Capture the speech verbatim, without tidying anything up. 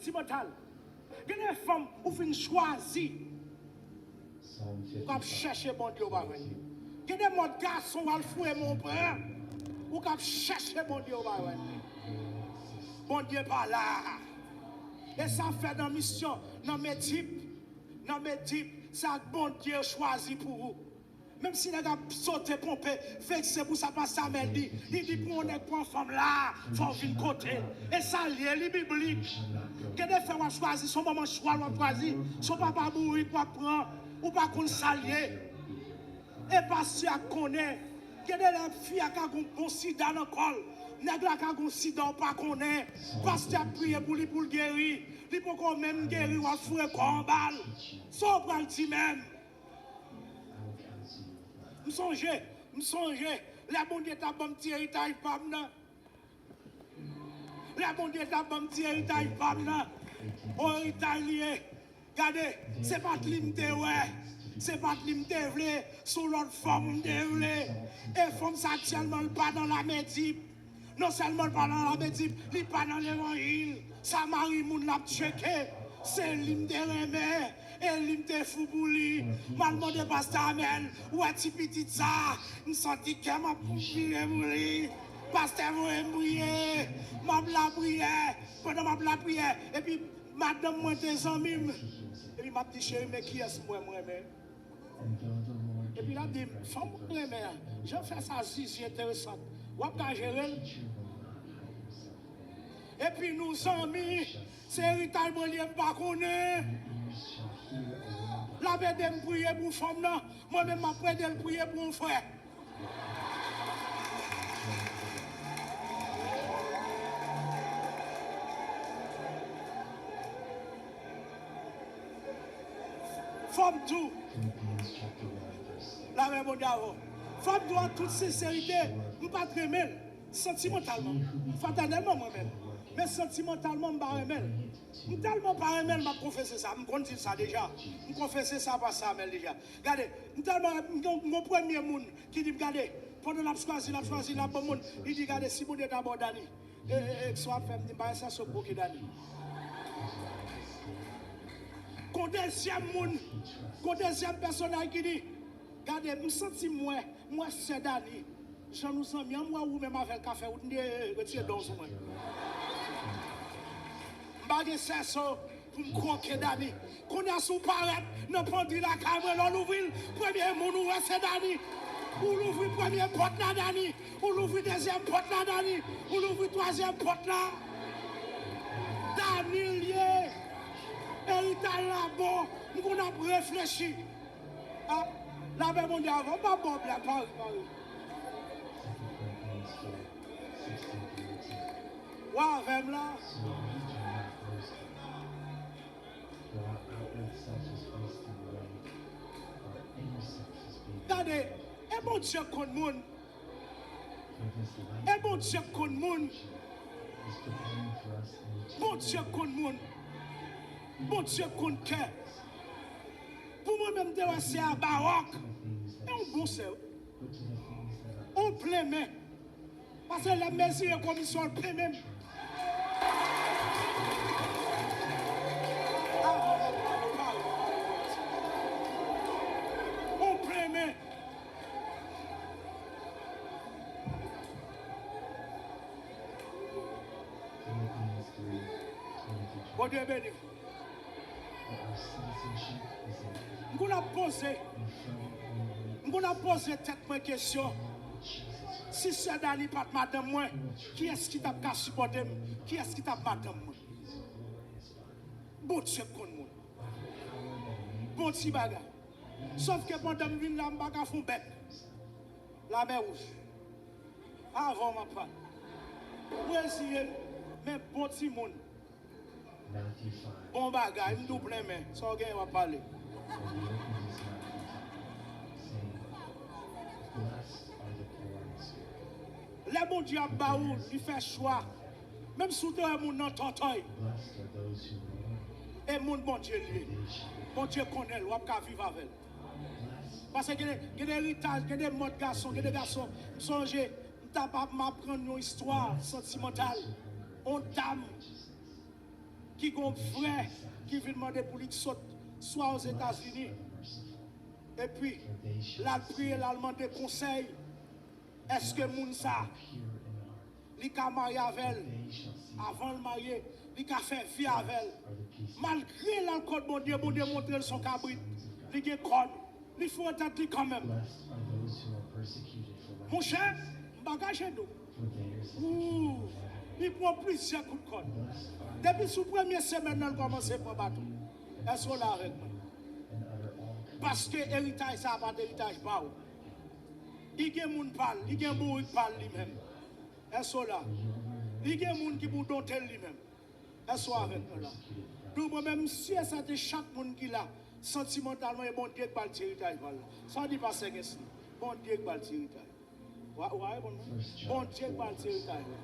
santimantal. Gen de fanm ou fin chwazi, ou k ap chèche Bondye, ou pa jwenn li. Gen de mòd gason w al foure men w pran, ou k ap chèche Bondye, ou pa jwenn li. Bondye pa la. E sa fè nan misyon, nan Medip, nan Medip, se ak Bondye yo chwazi pou ou. Menm si nèg ap sote, ponpe, vekse pou sa, pastè Amèl di, li di pou yon nèg pran fanm la, fò w vin kote l. E sa l ye, li biblik. Gen de fwa w ap chwazi, se yon manman chwal w ap chwazi, se yon papa bourik w ap pran, ou pa konn sa l ye. E pastè a konnen. Gen de lè fi a ka gon bon sida nan kò l, nèg la ka gon sida w pa konnen. Pastè ap priye pou li pou l geri, li poko menm geri, w ap foure kò w anba l. Sa w pral di menm? M sonje, m sonje, lè Bondye t ap ban m ti eritaj pa m nan. Lè Bondye t ap ban m ti eritaj pa m nan. O, eritaj li ye. Gade, se pa t li m te wè. Se pa t li m te vle. Se yon lòt fanm m te vle. E fanm sa aktyèlman, l pa nan Lamedip. Non sèlman l pa nan Lamedip, li pa nan levanjil. Sa mari moun l ap tcheke. Se li m te renmen, e li m te fou pou li. M al mande pastè Amèl, ou wè ti pitit sa, m santi kè m ap vire pou li. Pastè voye m priye, m ap lapriyè. Pandan m ap lapriyè, epi madanm mwen te zanmi m. Epi m ap di, cheri, men kiyès m wè m renmen. Epi l ap di m, fanm mwen renmen an, jan fè sa zizi enteresan, w ap ka jere l? Epi nou zanmi, se eritaj mwen li ye, m pa konnen. L ap ede m priye pou fanm nan, mwen menm m ap ede l priye pou yon frè. Fò m di w, Lamè Bondye avè w. Fò m di w an tout senserite, m pa t renmen l santimantalman, fratènèlman mwen menm. Men santimantalman, m pa renmen l. M tèlman pa renmen l, m ap konfese sa. M konn di l sa deja. M konfese sa pastè Amèl deja. Gade, m tèlman, m gon, m gon premye moun ki di m, gade, pandan l ap chwazi, l ap chwazi, l ap ban moun, li di, gade, si Bondye ta ba w Dani, e, e, e, sa w ap fè, m di, m pa wè sa sot bouke Dani. Gon dezyèm moun, gon dezyèm pèsonaj ki di, gade, m santi m wè, m wè sè Dani. Jan nou zanmi an, m wè ou menm avè l ka fè wout, m di, e, e, retire don sou mwen. M pa gen sèso pou m kwoke Dani. Kounye a si w parèt nan pandri lakay mwen, lè w louvri l, premye moun ou wè se Dani. Ou louvri premye pòt la, Dani. Ou louvri dezyèm pòt la, Dani. Ou louvri twazyèm pòt la. Dani l ye. Eritaj la bon. M konn ap reflechi. A, lapè Bondye avè w, m pa ba w blag, pare, pare. W avè m la. Gade, e Bondye k konn moun. E Bondye k konn moun. Bondye k konn moun. Bondye k konn kè. Pou mwen menm, m te wè sè a bawòk. E yon bon sè wi. Yon plen men. Paske lè m mezire komisyon, l plen men m. Yon plen men. Bondye beni w. M konn ap poze, m konn ap poze tèt mwen kesyon, si sè Dani pa t madanm mwen, kiyès ki t ap ka sipòte m? Kiyès ki t ap madanm mwen? Bondye k konn moun. Bon ti bagay. Sòf ke pandan m vin la, m pa ka fè yon bèt. Lamè wouj. Avè w m ap pale. Ou reziye, men bon timoun. Bon bagay, m di w plen men. Sa w genyen w ap pale. Lè Bondye ap ba ou, li fè chwa. Menm si w te wè moun nan tòtòy. E moun Bondye l ye. Bondye konnen l, w ap ka viv avè l. Paske gen de, gen de eritaj, gen de mòd gason, gen de gason. M sonje, m t ap, m aprann yon istwa santimantal. On dam, ki gon frè ki vin mande pou li k sot swa Ozetazini, epi l al priye, l al mande konsèy, èske moun sa li ka marye avè l? Avan l marye, li ka fè vi avè l. Malgre l al kot Bondye, Bondye montre l s on kabrit, li gen kòn, li foure tèt li kanmenm. Monchè, m pa kache nou. Ou, li pran plizyè kout kòn. Depi sou premye semèn nan, l kòmanse pran baton. Èske w la avèk mwen? Paske eritaj sa a pa t eritaj pa w. Li gen moun pa l, li gen bourik pa l li menm. Èske w la? Li gen moun ki pou donte l li menm. Èske w avèk mwen la? Donk, mwen menm, m si e sèten chak moun ki la, santimantalman, e Bondye k ba l ti eritaj pa l la. Sa w di, pastè Kesly? Bondye k ba l ti eritaj. Wa, wa reponn mwen. Bondye k ba l ti eritaj la.